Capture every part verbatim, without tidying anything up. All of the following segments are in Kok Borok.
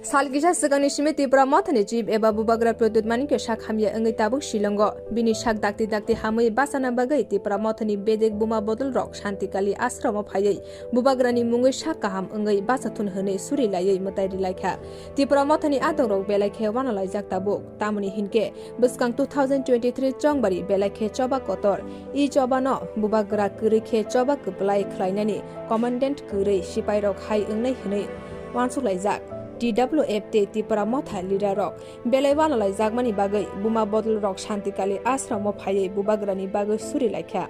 Sal kisa swkangni simi Tipra Mothani chief eba bubagra Pradyut Manikya sak hamya wngwi tabuk Shillongo. Bini sak dakti dakti hamwi bachana bagwi Tipra Mothani bedek buma bodol rok Shanti Kali ashramo phaiwi bubagrani mungwi sak kaham wngwi bachathun hwnwi suri laiwi mwtai ri laikha. Tipra Mothani adongrok belai khe wanalaijak tabuk. Tamoni hinkhe bwskang two thousand twenty-three chongbari belai khe choba kotor. I chobano bubagra kwrwi khe choba kwplai khlainani commandant kwrwi sipairok hai wngnai hwnwi uansuk laijak T W F tei Tipra Motha leader rok. Belai wanalaijakmani bagwi buma bodol rok Shanti Kali ashramo phaiwi bubagrani bagwi suri laikha.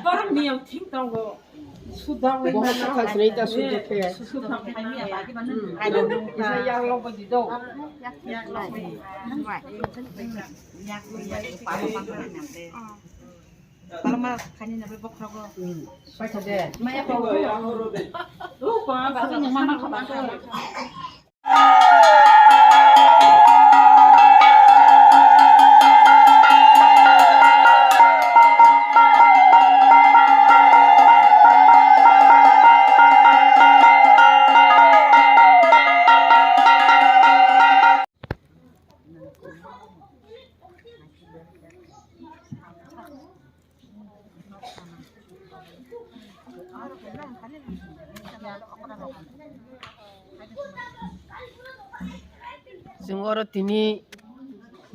Borok niyam thik tongo. Sudok wngmano. Sudok khaisini ta sudok khe. Sudok khaimya. Isa yang lo bagi do. Palma khani na bokhrogo. Paisa de. Maya pa. Lu pa ba mama khaba. Chwng oro tini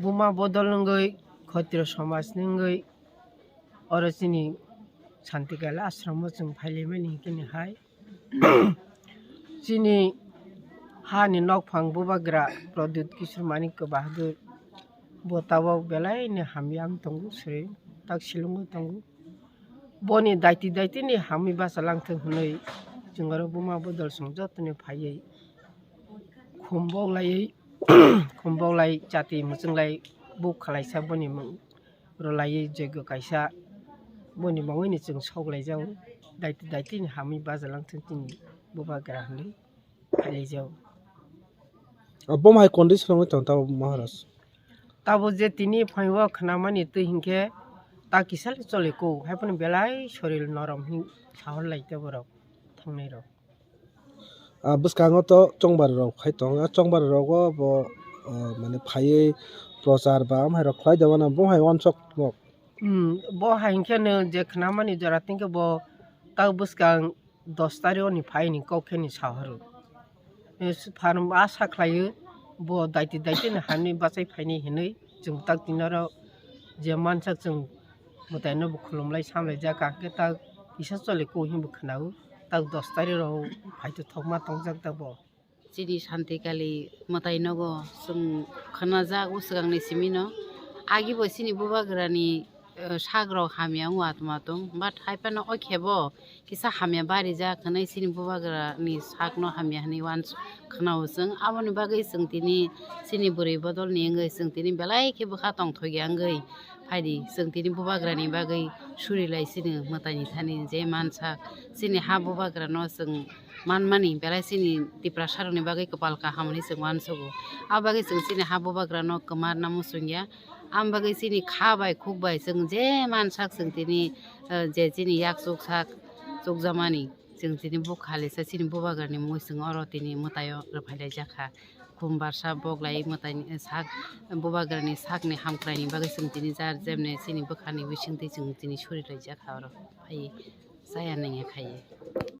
buma bodol wngwi, khotiro somajni wngwi oro chini Shanti Kali ashramo chwng phailaimani hinkhe ni hai. Chini hani nokphang bubagra Pradyut Kishore Manikya Bahadur bo tabok belai ni hamya wng tongo, sri tak silungwi tongo. Boni daiti daiti ni hamwi bacha langthwng hwnwi chwng oro buma bodol chwng joto ni phaiwi khum boklaiwi, khum boklai chati mwchwnglai buk khalaisa boni mung rwlaiwi joigo kaisa boni mungwi ni chwng sok laijao. Daiti daiti ni hamwi bacha langthwng chini bubagra hwnwi phailaijao. Abo hai condition wngwi tong tabo Maharaj. Tabo je tini phaio khnamani twi hinkhe ta kisa le chole ko, haiphano belai soril norom hin sahor lai te borok thangnai rok. Ah, bwskango to chongbari rok khai tong, ah, chongbari rogo bo, ah, mane phaiwi prochar ba amhai rok khlai de mano bo hai wansok rok. Hmm, bo hai hinkhe no je khnamani jora tingkhe bo ta bwskang dos tarikh ni phaini kok khe ni sahoro. Phan a sa khlaio, bo daiti daiti ni hamni bachai phaini hinwi chwng tak tini oro je mansak chwng mwtai no bo khulumlai samlai jak, hwnkhe tak kisa chole ko hinwi bo khwnao, tak dos tarikh rok phaito thokma tongjak ta bo. Chini Shanti Kali mwtai nogo chwng khwnajak o swkangni simi no. Agi bo chini bubagrani, eh, sak rok hamya wngwi atma tong, but hai phano o khe bo kisa hamya barijak hwnwi chini bubagrani sakno hamya hwnwi uansuk khwnao chwng. Aboni bagwi chwng tini chini bwrwi bodolni wngwi chwng tini belai khe bwkha tongthokya wngwi phaidi chwng tini bubagrani bagwi suri lai chini mwtaini thani je mansak chini ha bubagrano chwng manmani belai chini Tiprasa rokni bagwi kwpal kaham hwnwi chwng uansugo. Abo bagwi chwng chini ha bubagrano kwmarna muchungya. Amo bagwi chini kha bai khuk bai chwng je mansak chwng tini, eh, je chini yak chuksak chukjakmani chwng tini bukha lisa chini bubagrani mungwi chwng oro tini mwtaio rwphailaijak kha. Khum barsa boklai mwtaini sak, bubagrani sakni hamkraini bagwi chwng tini jar jemne chini bwkhani bisingtwi chwng tini surilaijak kha oro. Phai chaya nangya khaiwi.